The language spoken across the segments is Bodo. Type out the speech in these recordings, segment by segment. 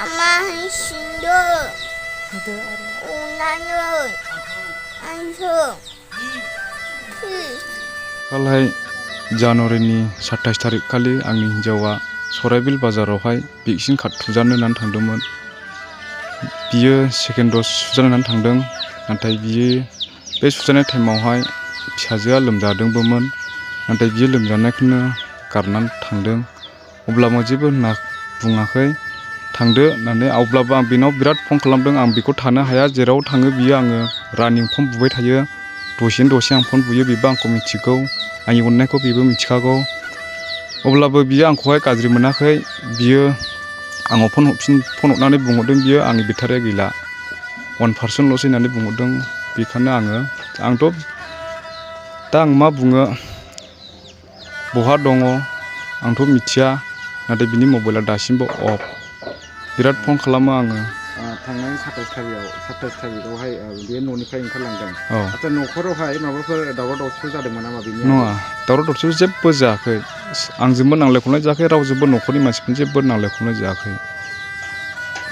आमाहायसिंदो अननानै आंखौ खालहाय जानुवारिनि 27 तारिख खालि आंनि हिन्जावा सराइबिल बाजारावहाय भेक्सिन कार्ड थुजानो होननानै थांदोंमोन। बियो सेकेन्ड द'ज सुजानो होननानै थांदों, नाथाय बियो बे सुजानाय टाइमावहाय फिसाजोआ लोमजादोंबोमोन, नाथाय बियो लोमजानायखौनो गारनानै थांदों। अब्लाबो जेबो होनना बुङाखै, थांदो होननानै। अब्लाबो आं बेनाव बिराद फन खालामदों, आं बेखौ थानो हाया, जेराव थाङो बियो आङो रानिं फन बुबाय थायो, दसेनो दसे आं फन बुयो, बेबो आंखौ मिथिगौ, आंनि अननायखौ बेबो मिथिखागौ। अब्लाबो बियो आंखौहाय गाज्रि मोनाखै। बियो आंनाव फन हरनानै बुंहरदों, बियो आंनि बेटारिया गैला, 1% होननानै बुंहरदों। बेखायनो आंथ' दा आं मा बुङो, बहा दङ आंथ' मिथिया, नाथाय बिनि मबाइला दासिमबो अफ। बिराद फन खालामो आङो। थांनाय 27 थारिखआवहाय बे न'निफ्राय ओंखारलांदों। औ। आচ্ছা, न'खरावहाय माबाफोर दावराव दावसिफोर जादोंमोन नामा बिनि? नङा, दावराव दावसि जेबो जायाखै। आंजोंबो नांलाय खमलाय जायाखै, रावजोंबो न'खरनि मानसिफोरजों जेबो नांलाय खमलाय जायाखै।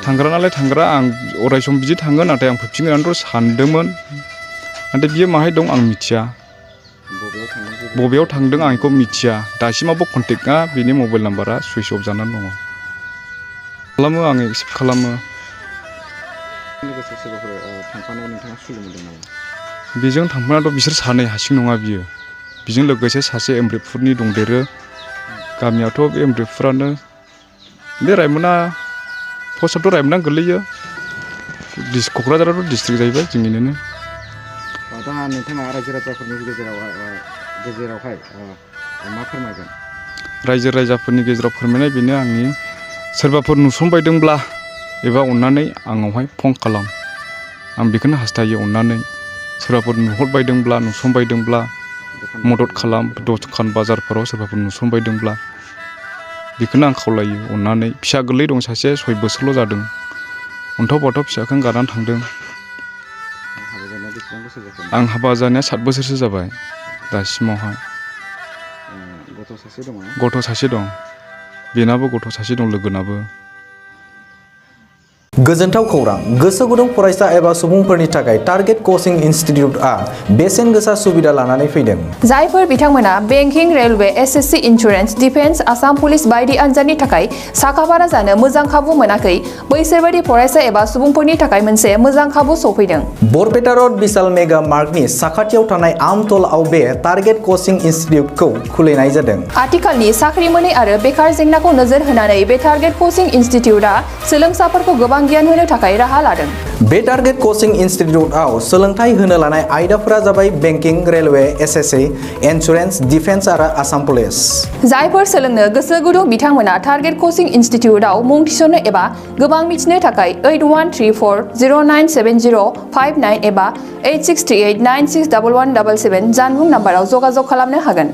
थांग्रा नालाय थांग्रा, आं अराय सम बिदि थाङो, नाथाय आं फैफिनगोन होननानैथ' सानदोंमोन, नाथाय बियो माहाय दं आं मिथिया। बबेयाव थांदों आं बेखौ मिथिया। दासिमावबो कन्टेक्टआ बिनि मबाइल नाम्बारा सुइच अफ जानानै दङ। खालामो, आं एक्सेप्ट खालामो। लोगोसे सोरबाफोर थांफानाय नोंथाङा सुलुं मोनदों नामा? बेजों थांफानायाथ' बिसोर सानै हारसिं नङा बियो। बेजों लोगोसे सासे एमब्रिपुरनि दंदेरो। गामियावथ' बे एमब्रिपुरानो, बे रायमना पस्टआथ' रायमना गोलैयो। क'क्राझाराथ' डिस्ट्रिक्ट जाहैबाय जोंनिनो। दा नोंथाङा रायजो राजाफोरनि गेजेरावहाय मा फोरमायगोन? रायजो राजाफोरनि गेजेराव फोरमायनाय बेनो आंनि, सोरबाफोर नुसनबायदोंब्ला एबा अननानै आंनावहाय फन खालाम, आं बेखौनो हास्थायो। अननानै सोरबाफोर नुसनबायदोंब्ला मदद खालाम। दखान बाजारफोराव सोरबाफोर नुसनबायदोंब्ला बेखौनो आं खावलायो, अननानै। फिसा गोरलै दं सासे, 6 बोसोरल' जादों। अन्थाव बाथाव फिसाखौनो गारनानै थांदों। आं हाबा जानाया 7 बोसोरसो जाबाय दासिमावहाय। गथ' सासे दं, बेनाबो गथ' सासे दं, लोगोनाबो। गोजोनथाव खौरां! गोसो गुदुं फरायसा एबा सुबुंफोरनि थाखाय टारगेट कचिं इनस्टिट्यूटआ बेसेन गोसा सुबिदा लानानै फैदों। जायफोर बिथांमोना banking, railway, SSC, insurance, defence, Assam police बायदि आनजादनि थाखाय साखाफारा जानो मोजां खाबु मोनाखै, बैसोर बायदि फरायसा एबा सुबुंफोरनि थाखाय मोनसे मोजां खाबु सफैदों। बरपेटा रड बिशाल मेगा मार्टनि साखाथियाव थानाय आमतलाव बे टारगेट कचिं इनस्टिट्यूटखौ खुलिनाय जादों। आथिखालनि साख्रि मोनै आरो बेकार जेंनाखौ नोजोर होनानै बे टारगेट कचिं इनस्टिट्यूटआ सोलोंसाफोरखौ गोबां गियान होनो थाखाय राहा लादों। बे टारगेट कचिं इनस्टिट्यूटआव सोलोंथाइ होनो लानाय आयदाफोरा जाबाय banking, railway, SSC, insurance, defence आरो आसाम पुलिस। जायफोर सोलोंनो गोसो गुदुं बिथांमोना टारगेट कचिं इनस्टिट्यूटआव मुं थिसननो एबा गोबां मिथिनो थाखाय 8134097059 एबा 8638961177 जानबुं नाम्बाराव जगाजग खालामनो हागोन।